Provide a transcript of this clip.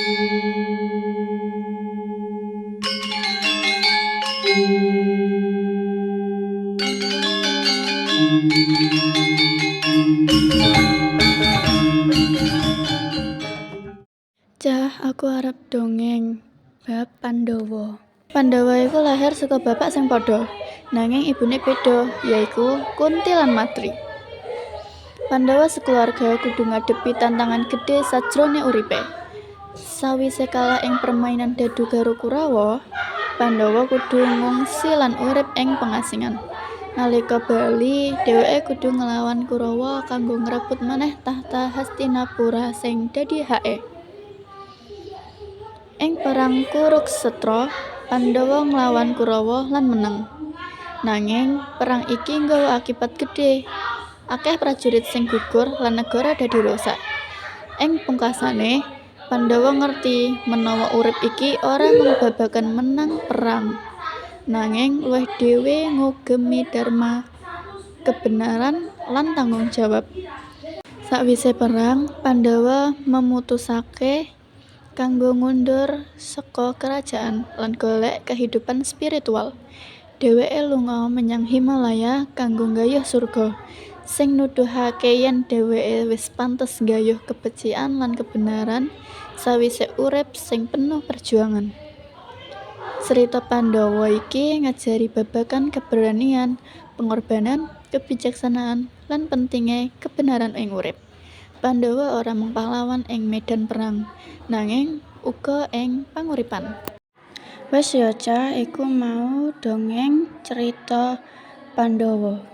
Cah, aku arep dongeng bab Pandhawa. Pandhawa iku lahir saka bapak sing padha, nanging ibune beda, yaiku Kunti lan Madri. Pandhawa sekeluarga kudu ngadepi tantangan gedhe sajrone uripe. Sawise kalah ing permainan dadu karo Kurawa, Pandhawa kudu ngungsi lan urip ing pengasingan. Nalika bali, dheweke kudu nglawan Kurawa kanggo ngrebut maneh tahta Hastinapura sing dadi hake. Ing perang Kuruksetra, Pandhawa nglawan Kurawa lan menang. Nanging perang iki nggawa akibat gedhe. Akeh prajurit sing gugur lan negara dadi rusak. Ing pungkasane, Pandhawa ngerti menawa urip iki ora mung babagan menang perang, nanging luwih dhewe ngugemi dharma, kebenaran lan tanggung jawab. Sawise perang, Pandhawa memutusake kanggo ngundur saka kerajaan lan golek kehidupan spiritual. Dheweke lunga menyang Himalaya kanggo nggayuh surga, sing nuduhake yen dheweke wis pantes nggayuh kebecikan lan kebenaran sawise urip sing penuh perjuangan. Cerita Pandhawa iki ngajari babagan keberanian, pengorbanan, kebijaksanaan, lan pentinge kebenaran ing urip. Pandhawa ora mung pahlawan ing medan perang, nanging uga ing panguripan. Wes ya, Cah, iku mau dongeng cerita Pandhawa.